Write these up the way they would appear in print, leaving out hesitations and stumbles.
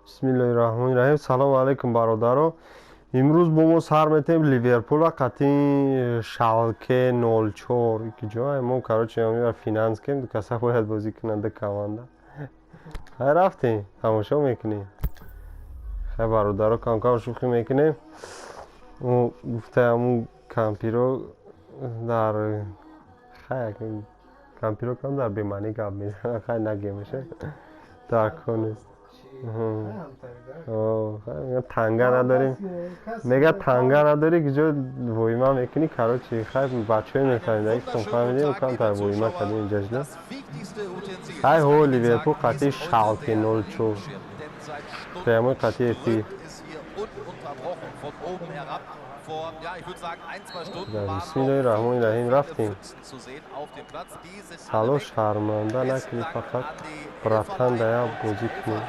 Бисмиллоҳи раҳмони раҳим. Салому алайкум, бародаро. Имрӯз бо мо сар метем Ливерпула қати Шалке 04. Ки ҷой мо, короче, финанс кем, ду каса бояд бозӣ кунанд, ду команда. Хай, рафтем, тамошо мекунем. Хай, бародаро, камкам шӯхӣ мекунем. Гуфта, ҳамун кампиро дар, хай, кампиро кам дар бемаънӣ гап мезанад. Хай, нагемаша, дар кор нест. Танга надорем, мега, танга надорӣ, куҷо воима мекунӣ? Короче, хай, бачаҳое мефаҳмида, ки фаҳмидем, камтар воима кардем инҷашда. Хай, ҳо, Ливерпул қатъи Шалке 04, прямой қатъи эфир. Бисмиллоҳи раҳмони раҳим, рафтем. Сало, шарманда накунӣ, фақат, братан, да як бозӣ кунем.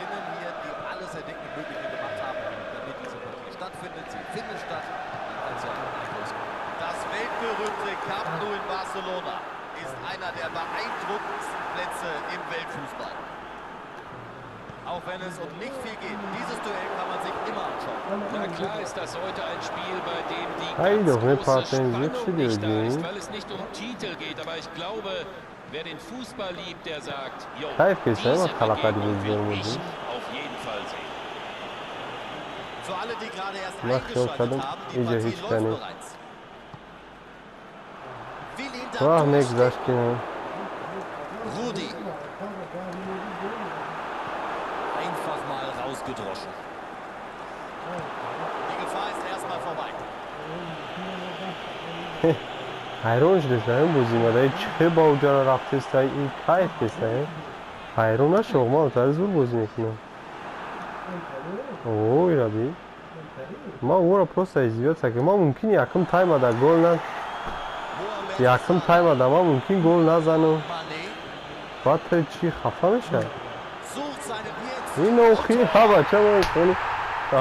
Das weltberühmte Camp Nou in Barcelona ist einer der beeindruckendsten Plätze im Weltfußball. Auch wenn es um nicht viel geht, dieses Duell kann man sich immer anschauen. Na klar ist das heute ein Spiel, bei dem die Hey, ganz doch, ne große Partner, Spannung nicht da ist, wirklich. Weil es nicht um Titel geht. Aber ich glaube, wer den Fußball liebt, der sagt, jo, Кайф ки diese сема талақади Begegnung will бозӣ. Ich auf jeden Fall sehen. Für alle, die gerade erst Mach doch, eingeschaltet verdammt, haben, die Ije Partie hiç läuft keinen. Bereits. Will ihn da Воҳ, durchstecken. мегузашт ки. Rudi. Einfach mal rausgedroschen. Die Gefahr ist erstmal vorbei. Ҳайрон шудеста, бозӣ мада чӣ ба уҷара рафтеста, ин кайф теста. Ҳайрон нашо, ман тари зур бозӣ мекунам. Ой, раби, ман ӯро просто издеваться ки ман мумкин якум таймада гол на Mohamed якум таймада ман мумкин гол назанам. Mané Баъд ту чӣ хафа мешавӣ? Sucht seinen jetzt. Ин охи ҳа, бача, мо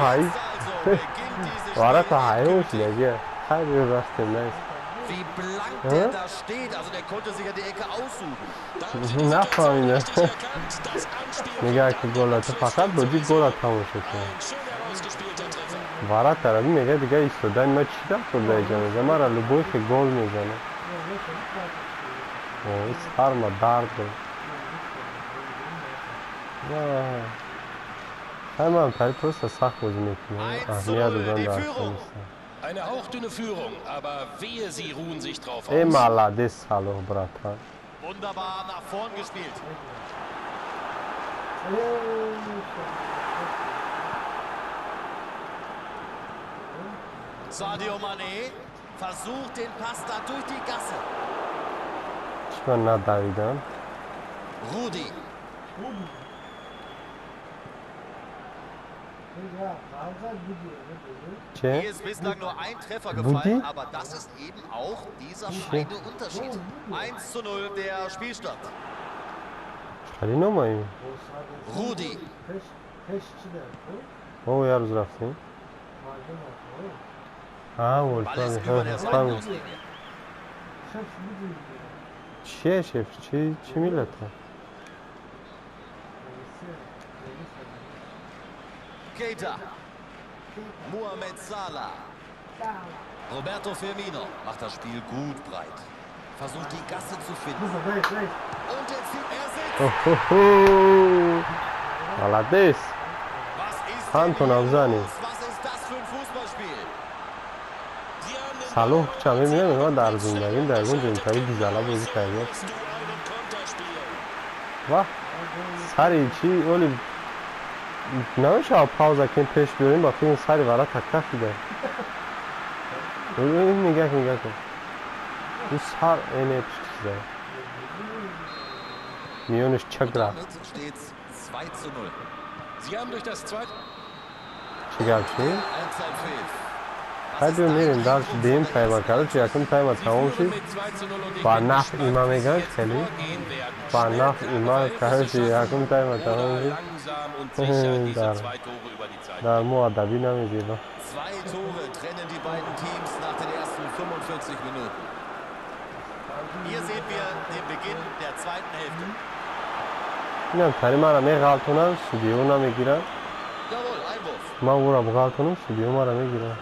ҳай. Jetzt also beginnt dieses Варата Spiel ҳайрон endgültig. шудагия. Хай, биё, рафтем, найс. Wie blank Hä? Der da steht. Also der konnte sich ja die Ecke aussuchen. Da haben sie die Нафаҳмидам. Situation richtig erkannt. Das Anspiel Мега kommt ки an гола den ту фақат боҷи гола тамошо кун. Ein schön herausgespielter Treffer. Варатара мега, дига истодани ма чӣ дафтор дар иҷа мезанам, мара любой хе гол мезанам. Ой, сарма дард дорад. Хай, ман тари просто сахт бозӣ мекунам, аҳамият додан дар кор нест. Eine hauchdünne Führung, aber wehe, sie ruhen sich drauf Э, aus. Молодец, Салоҳ, братан. Wunderbar nach vorn gespielt. Sadio Mané versucht den Pass da durch die Gasse. Чӣ ман надавидам? Rudi. Че? Hier ist bislang nur ein Treffer Rudi? Gefallen, aber das ist eben auch dieser feine Unterschied. 1:0 der Spielstand. Чӣ номаем? Rudi. Мо як рӯз рафтем. А, Ball ist über der фаҳмид. Seitenauslinie. Чие, шеф? Чӣ, чӣ миллата? Keita. Mohamed Salah. Roberto Firmino macht das Spiel gut breit. Versucht, die Gasse zu finden. Und jetzt er sitzt. Оҳо, молодец! Was ist Антон denn hier Авзани. Los? Was ist das für ein Fußballspiel? Sie haben den Салоҳ Ball ча мебинам, ман дар зиндагим дар ягон ҷо интари гизала бозӣ кардам. Musst du einen Konter spielen. Ваҳ, сари чӣ оли намешава, пауза кунем, пеш биёрем, ба филм сари варата кафида. Нигоҳ, нигоҳ кун, ӯ сар эне пишт зад, миёнаш чак Und рафт. damit steht's 2:0. Sie haben durch das zweite Чӣ гап, чӣ? Halbzeitpfiff. Хай, биё, мерем дальше, дуюм тайма. Короче, якум тайма тамом шид. Ба нафъи ма мегӯяд, хеле ба нафъи ма. Короче, якум тайма тамом шид. Дар мо адабӣ намезеба. Zwei Tore trennen die beiden Teams nach den ersten 45 Minuten. Hier sehen wir den Beginn der zweiten Hälfte. Инам тари мара меғалтонам, судиё намегирам. Ja, Ман ӯра буғалтонам, судья мара мегирам.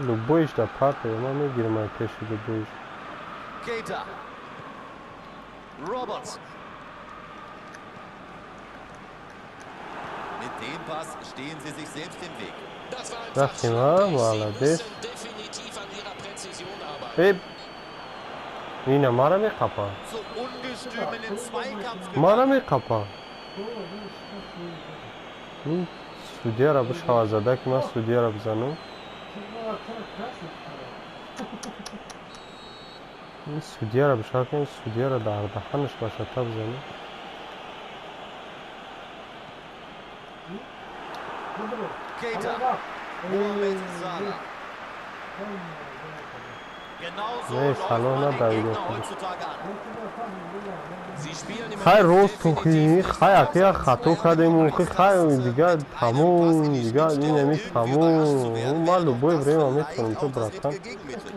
Любой ш да парте, ман мегирам ай пеши любой ш. Keita. Roberts. Mit dem Pass stehen sie sich selbst im Weg. Das war einfach Рафтим, а, schlampig. Sie молодец. müssen definitiv an ihrer Präzision arbeiten. Э, ина мара меқапа. So ungestüm in den Zweikampf Мара gegangen. меқапа. Ин судья ра бишава зада, ки ман судья ра бизанам. Ин судья ра бишава, ки ин судья ра дар даҳанаш башата бизанам. Keita. Mohamed Salah. Genauso Nee, läuft Salah man na den Davide. Gegner heutzutage an. Sie spielen im Хай, Moment рост тухи, definitiv nicht хай, im акия Vorsatz. хато кардем, ухи, хай, дигар тамом, дигар инами тамом. Ман любое время метавонам то, братан.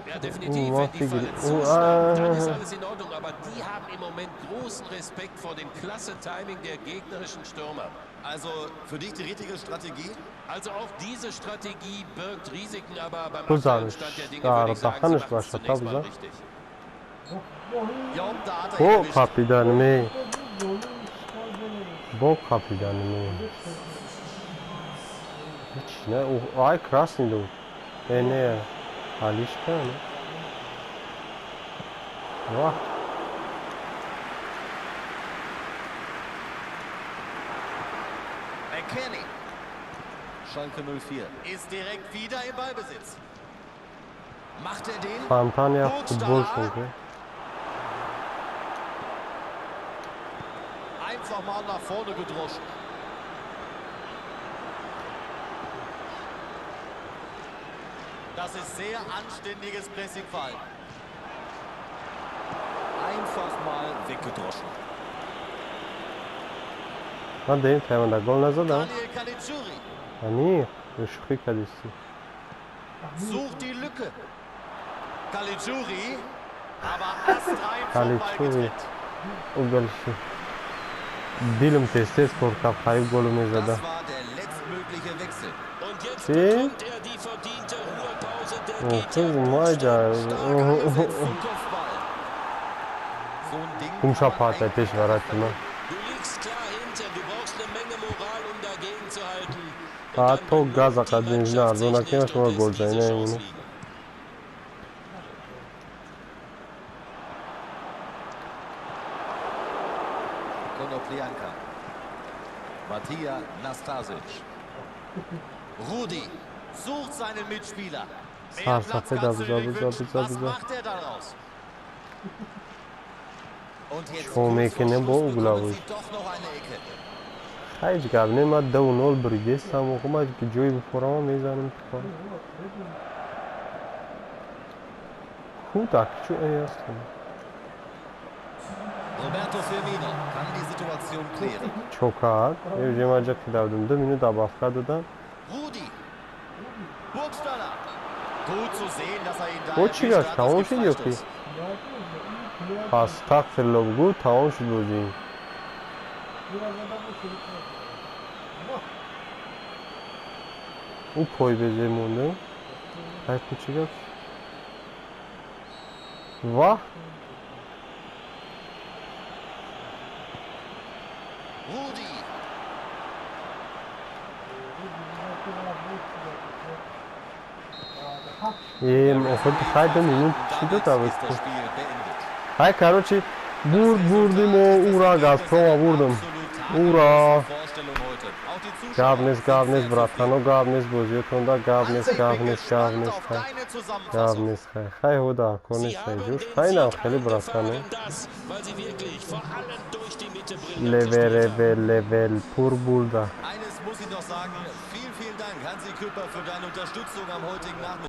Ja, definitiv. Oh, Wenn die Figür. Falle Oh, zuschlagen, dann ist ah. alles in Ordnung. Aber die haben im Moment großen Respekt vor dem klasse Timing der gegnerischen Stürmer. Also für dich die richtige Strategie? Also auch diese Strategie birgt Risiken, aber beim Бизан, aktuellen Stand der Dinge дар würde ich sagen, sie даҳанаш machen es башата zunächst mal бизан. richtig. Ja, und da hat er ihn Бо erwischt. қапидан ме. Бо қапидан ме. Ҳеч не, ай, красный дод. Э, не, Алишка, не. Вах. McKennie. Schalke 04 ist direkt wieder im Ballbesitz. Macht er den? Фонтан я футбол шуд. Einfach mal nach vorne gedroschen. Das ist sehr anständiges Pressingverhalten. Einfach mal weggedroschen. Ман деим тайманда гол назадам. Daniel Caligiuri Ани, шӯхӣ кардисти. Sucht die Lücke. Caligiuri, aber astrein vom Ball Caligiuri. Getrennt. Угалши. Дилм тез-тез кор кард, қариб голу мезада. Das war der letztmögliche Wechsel. Und jetzt See? Bekommt er die verdiente Ruhepause. Der geht Охи, ja майда. Stark angesetzt zum Kopfball. So ein Ding Кумша kann man пата eigentlich пеш gar nicht варатима. verlieren. Du liegst klar hinten. Du brauchst eine Menge Moral, um dagegen zu halten. Und Ҳатто dann belohnt газа die қадим Mannschaft на sich зона nicht ки und шумо lässt гол diese зайна Chance имуну. Liegen. Konoplyanka. Matija Nastasic. Rudi sucht seinen Mitspieler. Mehr Sar Platz safeda kannst du biza dir nicht biza wünschen. biza Was biza. macht er daraus? Und jetzt Чо kurz vor мекунем бо Schluss bekommen угловой. Sie doch noch eine Ecke. Ҳеҷ гап не, ман 2-0 буридестам, охо ман ки ҷои бихӯрама мезанам тупа. Кӯдак чӯ э астам. Roberto Firmino kann die Situation klären. Чо кард? Е, ман ҷа кидавдум. 2 минут добавка додам. Rudi. Burgstaller. Gut zu sehen, dass er ihn da О, чӣ erwischt гашт? hat. Es Тамом gibt шуд ё ки? Freistoß. Астағфирулло, бугӯ, тамом шуд бозӣ. Ӯ пой безе монда. Ай, ку чӣ гап? Ваҳ! Rudi. Э, охо, хай, 2 минут чӣ Damit дода ist das Spiel beendet. Хай, короче, бурд, бурдимо, ура, Газпрома бурдам. Ура! Гап нест, гап нест, братано, гап нест, бозиётонда гап нест, гап нест, гап нест, хай. Гап нест, хай. Хай, ҳуда, ко нест, хай, ҷуш. Хай, нам хеле, братано. Леве, левел, пур бурда. Eines muss ich noch sagen, vielen, vielen Dank, Hansi Küpper, für deine Unterstützung am heutigen Nachmittag.